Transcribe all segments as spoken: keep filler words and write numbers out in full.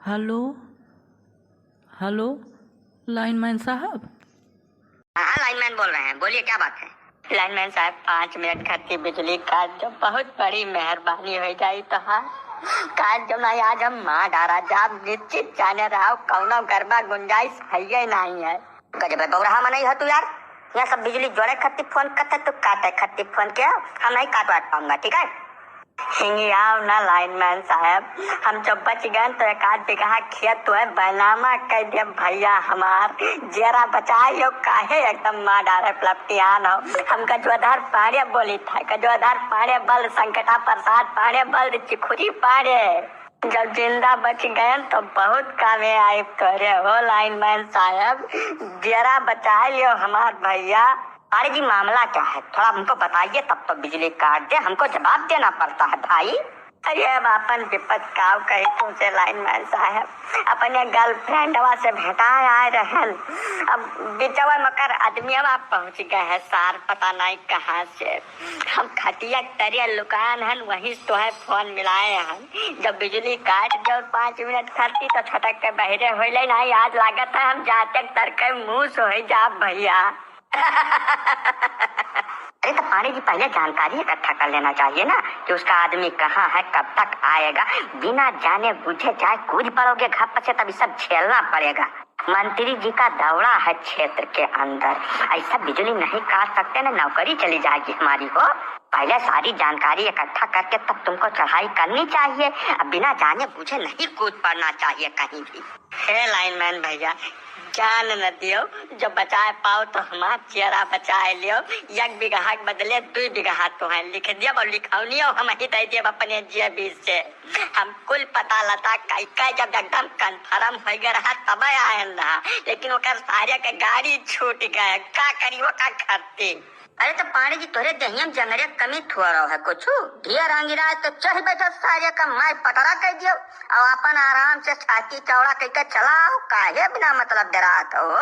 हेलो, हेलो, लाइनमैन साहब। हाँ, लाइनमैन बोल रहे हैं, बोलिए, क्या बात है? लाइनमैन साहब, पाँच मिनट खातिर बिजली काट दो, बहुत बड़ी मेहरबानी होइ जाई तोहार। काट दो ना, आज हम मार डारा जाब, निश्चित जाने रहो, कौनो गरबा गुंजाइश हइये नाहीं है। गजबे बौराहा मनई ह तू यार, यहाँ सब बिजली जोड़े खातिर फोन करते, तू काटे खातिर फोन किया, हम नहीं काट वाट पाऊंगा, ठीक है? हिंगी आओ ना लाइनमैन साहब, हम जब बच गए तो एक आध बीघा खेत तो है, बैनामा कह दिया भैया हमार, जियरा बचाई हो, काहे एकदम मार डारे पलपटियान हो। हम गजोधर पांडे बोली था, गजोधर पांडे बल, संकटा प्रसाद पांडे बल, चिखुरी पांडे। जब जिंदा बच गए तो बहुत कामे आई तोरे हो लाइनमैन साहब, जियरा बचाई लियो हमार भैया। अरे जी, मामला क्या है, थोड़ा हमको बताइए, तब तो बिजली काट दे, हमको जवाब देना पड़ता है भाई। अरे, अब आपन विपत काव कही तुमसे लाइनमैन साहब, अपने गर्लफ्रेंडवा से भेंटाए आए रहन, अब बिचवा में कर आदमियवा पहुँच गए हैं सार, पता नहीं कहाँ से। हम खटिया तरिया लुकान हन, वहीं से तोहे फोन मिलाए हन। जब बिजली काट दे और पाँच मिनट खातिर तो छटक के बहरे होइले नहीं, आज लागत है हम जाते तड़के मुँह से हो जाब भैया। अरे तो पांडे जी, पहले जानकारी इकट्ठा कर लेना चाहिए ना कि उसका आदमी कहाँ है, कब तक आएगा। बिना जाने बूझे चाहे कूद पड़ोगे घर पर से, तब ये सब झेलना पड़ेगा। मंत्री जी का दौरा है क्षेत्र के अंदर, ऐसा बिजली नहीं काट सकते ना, नौकरी चली जाएगी हमारी हो। पहले सारी जानकारी इकट्ठा करके तब तुमको चढ़ाई करनी चाहिए। अब बिना जाने बूझे नहीं कूद पड़ना चाहिए कहीं भी। हे लाइनमैन भैया, जान न दियो, जो बचाए पाओ तो हमार जियरा बचाए लियो। एक बीघा के बदले दुई बीघा तोहे लिख दियो और लिखौनियो हम ही दे दियो अपने जेबी से। हम कुल पता लता कई कई जब एकदम कन्फर्म हो गए रहा तब आए रहा, लेकिन ओकर सारे के गाड़ी छूट गए, का करी ओका खरती। अरे तो पांडे जी, तोहरे देहिया में जंगरे कमी थोड़ा है कुछ, ढेर आंगिरा तो चढ़ बैठो सारे का माय पटरा कह दियो और अपन आराम से छाती चौड़ा कह के चलाओ, काहे बिना मतलब डरात हो?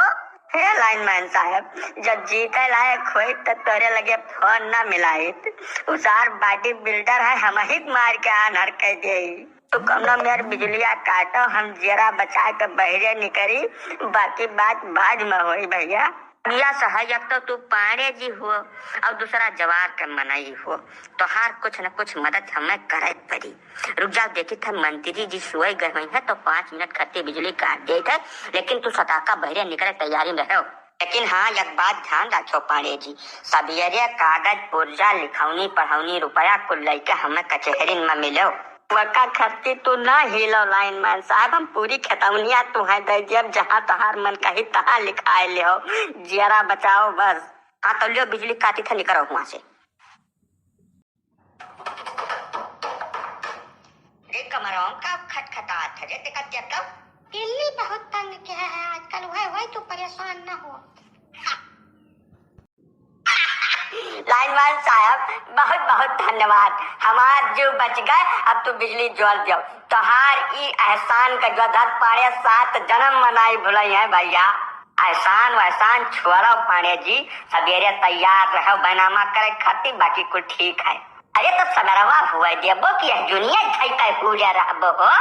हे लाइनमैन साहब, जब जीते लायक होई तो तोरे लगे फोन ना मिलाइत। उसार बॉडी बिल्डर है, हम ही मार के आन्हर कह देई। तू कौनो मेर बिजलिया काटो, हम जियरा बचा के बहरे निकरी, बाकी बात बाद में होई भैया। भैया सहायक तो तू पांडे जी हो और दूसरा जवार के मनई हो, तोहार कुछ न कुछ मदद हमें करे पड़ी। रुक जाओ, देखी था मंत्री जी सोए गए हुए हैं तो पाँच मिनट खातिर बिजली काट देत है, लेकिन तू सटाका बहरे निकले तैयारी में रहो। लेकिन हाँ, एक बात ध्यान रखो पांडे जी, सबेरे कागज पुर्जा लिखौनी पढ़ौनी रुपया कुल लइके हमें कचहरी में मिलो। वका खत्ती तू ना हिलो लाइनमैन साहब, हम पूरी खेतौनिया तुहे दे दियब, जहाँ तोहार मन कही तहाँ लिखाए लिहो, जियरा बचाओ बस। हाँ तो लियो बिजली काटी था, निकरो हुआँ से। रे कमरौं का खटखटात है रे, देखा क्या तब? दिल्ली बहुत तंग किया है आजकल, वह, वह तू परेशान न हो। लाइनमैन साहब, बहुत बहुत धन्यवाद, हमार जीव बच गए। अब तू बिजली जोर दियो, तोहार ई एहसान का जो धर पाड़े सात जन्म मनाई भुलई है भैया। एहसान वहसान छोड़ो पांडे जी, सबेरे तैयार रहो बैनामा करे खातिर, बाकी कुल ठीक है। अरे तो सबेरवा हुए देबो कि यह दुनिया झई के पूजा रहबो हो।